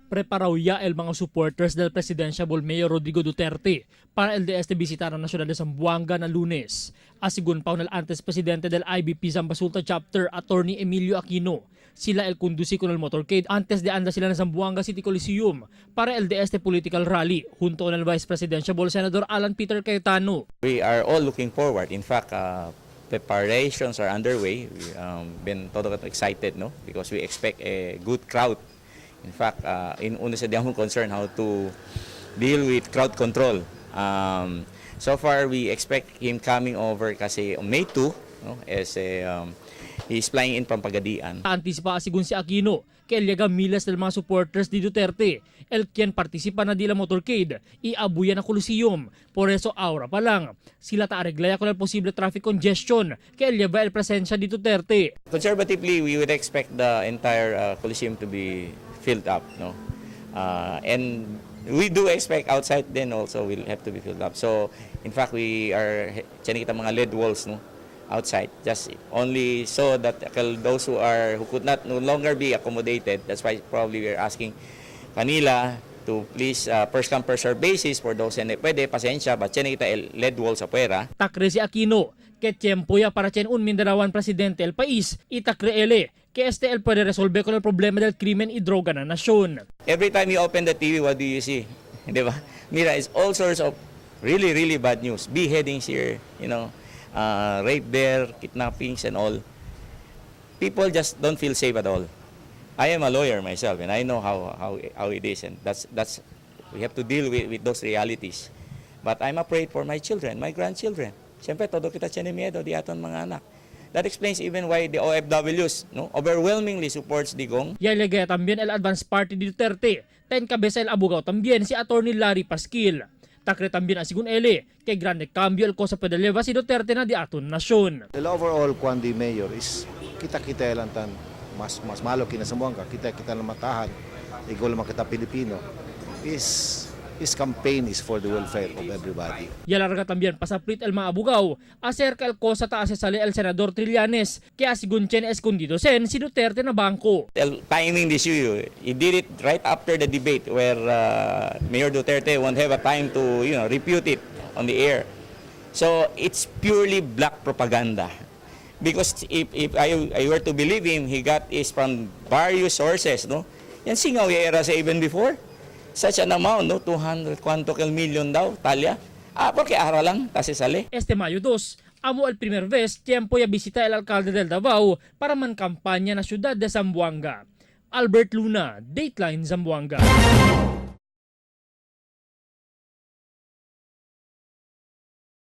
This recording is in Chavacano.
Preparaw ya el mga supporters del Presidential Mayor Rodrigo Duterte para el de este visitar ang Nacional de Zamboanga na Lunes. Asigun pa el antes presidente del IBP Zambasulta Chapter, Attorney Emilio Aquino. Sila el conduci con el motorcade antes de anda sila na Zamboanga City Coliseum para el de este political rally junto con el Vice Presidential Senador Alan Peter Cayetano. We are all looking forward. In fact, preparations are underway. We been todo excited, no? Because we expect a good crowd. In fact, in una sa among concern how to deal with crowd control. So far, we expect him coming over kasi on May 2, no? As a, he's flying in from Pagadian. Antisipa sigun si Aquino que llega miles del mga supporters di Duterte, el quien participa na di la motorcade y abuya na Coliseum. Por eso ahora pa lang, sila ta arreglaya con el posible traffic congestion que lleva el presencia di Duterte. Conservatively, we would expect the entire Coliseum to be filled up, no? And we do expect outside then also will have to be filled up. So, in fact, we are tiyan kita mga LED walls, no? Outside, just only so that those who could not no longer be accommodated. That's why probably we are asking kanila to please first come, first serve basis for those na pwede pasensya, but tiyan kita el LED walls afuera. Ta cree si Aquino que tiempo ya para chen un Mindanaoan presidente el país y ta cree ele que este el puede resolver con el problema del crimen y droga na nasyon. Every time you open the TV, what do you see? Di ba? Mira, it's all sorts of really, really bad news. Beheadings here, rape there, kidnappings and all. People just don't feel safe at all. I am a lawyer myself, and I know how it is, and that's we have to deal with those realities. But I'm afraid for my children, my grandchildren. Siyempre, todo kita tiene miedo di aton mga anak. That explains even why the OFWs, no, overwhelmingly supports Digong. Ya llega también el Advance Party de Duterte. Ta encabeza el abogado también si Attorney Larry Pasquil. Ta cree también asigun ele que grande cambio el cosa puede llevar si Duterte na di aton nasyon. The overall kwan di mayor is kita-kita lang tan mas malo kina Zamboanga, kita-kita lang matahan, ikaw lang kita Pilipino is his campaign is for the welfare of everybody. Ya larga también pasaplit el mga abogado acerca el cosa ta sale el senador Trillanes que asigun chen escondido sen si Duterte na bangko. El timing this issue, he did it right after the debate where Mayor Duterte won't have a time to refute it on the air. So it's purely black propaganda. Because if I were to believe him, he got is from various sources, no? Yan singaw era sa even before. Such an amount, no? 200 cuanto kel million daw, talya. Ah, porque ara lang, kasi sale. Este Mayo 2, amo el primer vez tiempo ya visita el alcalde del Davao para man kampanya na siyudad de Zamboanga. Albert Luna, Dateline Zamboanga.